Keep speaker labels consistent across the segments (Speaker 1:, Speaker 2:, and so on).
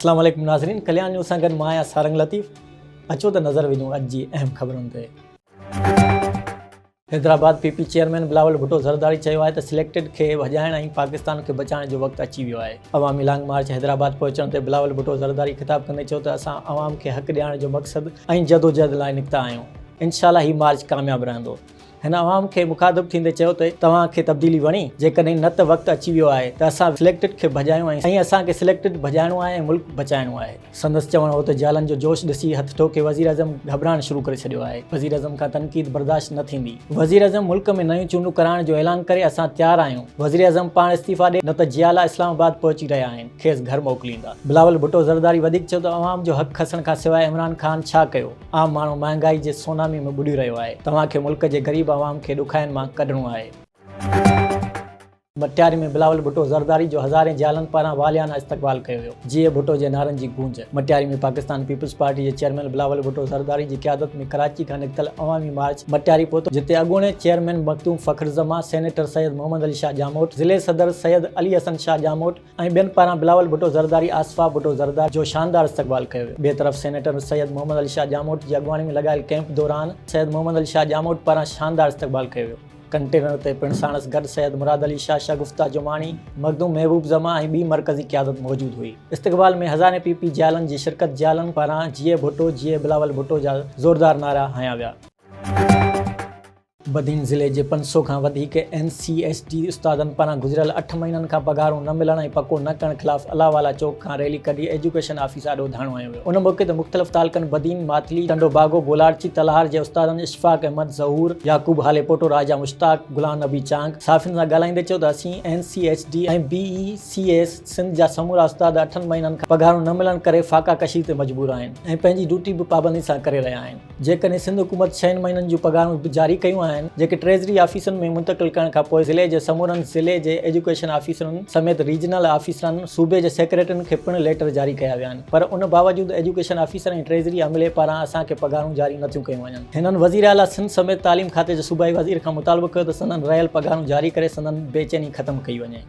Speaker 1: اسلام عليڪم ناظرين ڪليان نيوز سان گڏ مان آهيان سارنگ لطيف اچو ته نظر وجهون اڄ جي اهم خبرن تي. Hyderabad, P P chairman Bilawal Bhutto Zardari چيو آهي ته سليڪٽڊ کي ڀڄائڻ ۽ پاڪستان کي بچائڻ جو وقت اچي ويو آهي. عوامي لانگ مارچ حيدرآباد پهچڻ تي بلاول ڀٽو زرداري خطاب ڪندي چيو ته اسان عوام کي حق ڏيارڻ جو مقصد ۽ جدوجهد لاء نڪتا آهيون، انشاء الله هي مارچ ڪامياب رهندو. هن عوام کي مخاطب ٿيندي چيو ته توهان کي تبديلي وڻي؟ جيڪڏهن نه ته وقت اچي ويو آهي ته اسان سليڪٽڊ کي ڀڄايون ۽ اسان کي سليڪٽڊ ڀڄائڻو آهي ۽ ملڪ بچائڻو آهي. سندس چوڻ هو ته جيالن جو جوش ڏسي هٿ ٺوڪي وزيراعظم گهٻرائڻ شروع ڪري ڇڏيو آهي، وزيراعظم کان تنقيد برداشت نه ٿيندي، وزيراعظم ملڪ ۾ نيون چونڊون ڪرائڻ جو اعلان ڪري اسان تيار آهيون، وزيراعظم پاڻ استعيفيٰ ڏي نه ته جيالا اسلام آباد پهچي رهيا آهن، کيس گهر موڪليندا. بلاول ڀٽو زرداري وڌيڪ چيو ته عوام جو حق کسڻ کان سواء عمران خان ڇا ڪيو؟ عام ماڻهو مهانگائي جي سونامي ۾ ٻڏي رهيو آهي، توهان کي ملڪ جي غريب عوام کي ڏکاين مان ڪڍڻو آهي. مٽياري ۾ بلاول ڀٽو زرداري جو هزارين جيالن پاران واليانه استقبال ڪيو ويو، جيئي ڀٽو جي نعرن جي گونج. مٽياري ۾ پاڪستان پيپلز پارٽي جي چيئرمين بلاول ڀٽو زرداري جي قيادت ۾ ڪراچي کان نڪتل عوامي مارچ مٽياري پهتو، جتي اڳوڻي چيئرمين مخدوم فخر زمان، سينيٽر سيد محمد علي شاهه ڄاموٽ، ضلعي صدر سيد علي حسن شاهه ڄاموٽ، ۽ ٻين پاران بلاول ڀٽو زرداري آصفه ڀٽو زرداري جو شاندار استقبال ڪيو ويو. ٻئي طرف سينيٽر سيد محمد علي شاهه ڄاموٽ جي اڳواڻي ۾ لڳايل ڪئمپ دوران سيد محمد علي شاهه ڄاموٽ پاران شاندار استقبال ڪيو ويو. ڪنٽينر تي پڻ ساڻس گڏ سيد مراد علي شاهه، شگفته جماڻي، مخدوم محبوب زمان ۽ ٻي مرڪزي قيادت موجود هئي. استقبال ۾ هزارين پي پي جيالن جي شرڪت جيالن پاران جيئي ڀٽو جيئي بلاول ڀٽو جا زوردار نعرا هنيا ويا. بدين ضلعي جي 500 کان وڌيڪ اين سي ايس ڊي استادن پاران گذريل اٺ مهينن کان پگهارون نه ملڻ ۽ پڪو نه ڪرڻ خلاف الله والا چوڪ کان ريلي ڪڍي ايجوڪيشن آفيس آڏو ڌرڻو هنيو ويو. ان موقعي تي مختلف تعلقن بدين، ماٿلي، ٽنڊو باگو، گولاڙچي، تلهار جي استادن اشفاق احمد، ظهور، يعقوب هاليپوٽو، راجا مشتاق، غلام نبي چانگ صحافين سان ڳالهائيندي چيو ته اسين N C H D ۽ B E C S Sindh جا سمورا استاد اٺن مهينن کان پگهارون نه ملڻ ڪري فاقا ڪشي تي مجبور آهن ۽ پنهنجي ڊيوٽي به پابندي سان ڪري رهيا آهن. جيڪڏهن سنڌ حڪومت ڇهن مهينن جون پگهارون به جاري ڪيون آهن، جيڪي ٽريزري آفيسن ۾ منتقل ڪرڻ کان پوء ضلعي جي سمورن ضلعي جي ايجوڪيشن آفيسرن سميت ريجنل آفيسرن، صوبي جي سيڪريٽرين کي پڻ ليٽر جاري ڪيا ويا آهن پر ان باوجود ايجوڪيشن آفيسر ۽ ٽريزري عملي پاران اسان کي پگهارون جاري نٿيون ڪيون وڃن. هنن وزيراعليٰ سنڌ سميت تعليم کاتي جي صوبائي وزير کان مطالبو ڪيو ته سندن رهيل پگهارون جاري ڪري سندن بيچيني ختم ڪئي وڃي.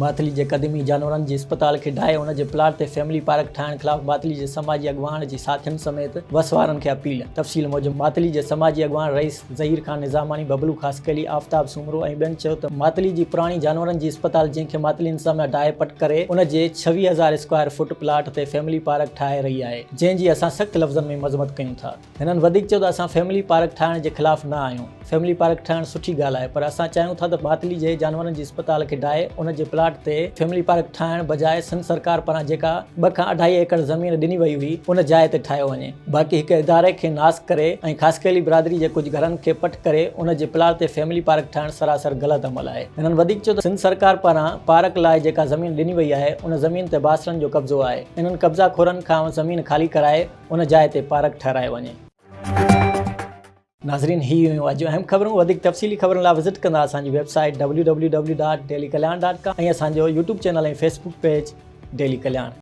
Speaker 1: ماٿلي جي قديمي جانورن جي اسپتال کي ڊاهي ان جي پلاٽ تي فيملي پارڪ ٺاهڻ خلاف ماتلي جي سماجي اڳواڻ جي ساٿين سميت وس وارن کي اپيل. تفصيل موجب ماتلي جي سماجي اڳواڻ رئيس ظهير خان نظاماڻي، ببلو خاصخيلي، آفتاب سومرو ۽ ٻين چيو ته ماتلي جي پراڻي جانورن جي اسپتال جنهن کي ماتلي انتظاميا ڊاهي پٽ ڪري ان جي 26,000 اسڪوائر فوٽ پلاٽ تي فيملي پارڪ ٺاهي رهي آهي جنهن جي اسان سخت لفظن ۾ مذمت ڪيون ٿا. هنن وڌيڪ چيو ته اسان فيملي پارڪ ٺاهڻ جي خلاف نه آهيون، فيملي پارڪ ٺهڻ سٺي ڳالهه آهي پر اسان چاهيون ٿا ته ماتلي جي جانورن جي اسپتال کي ڊاهي ان جي پلاٽ تي فيملي پارڪ ٺاهڻ بجاء سنڌ سرڪار پاران جيڪا ٻه کان اڍائي ايڪڙ زمين ڏني وئي هئي ان جاء تي ٺاهيو وڃي باقي هڪ اداري کي ناس ڪري ۽ خاصخيلي برادري جي ڪجهه گهرن کي پٽ ڪري ان جي پلاٽ تي فيملي پارڪ ٺاهڻ سراسر غلط عمل آهي. هنن وڌيڪ چيو ته سنڌ سرڪار پاران پارڪ لاء جيڪا زمين ڏني وئي آهي ان زمين تي بااثرن جو قبضو آهي انهن قبضا خورن کان زمين خالي ڪرائي ان جاء تي پارڪ ٺهرايو وڃي. ناظرين هي هيون اڄ جون اهم خبرون وڌيڪ تفصيلي خبرن لاء وزٽ ڪندا اسان جي web site www.dailykalyan.com ۽ اسان جو YouTube channel ۽ Facebook page daily Kalyan.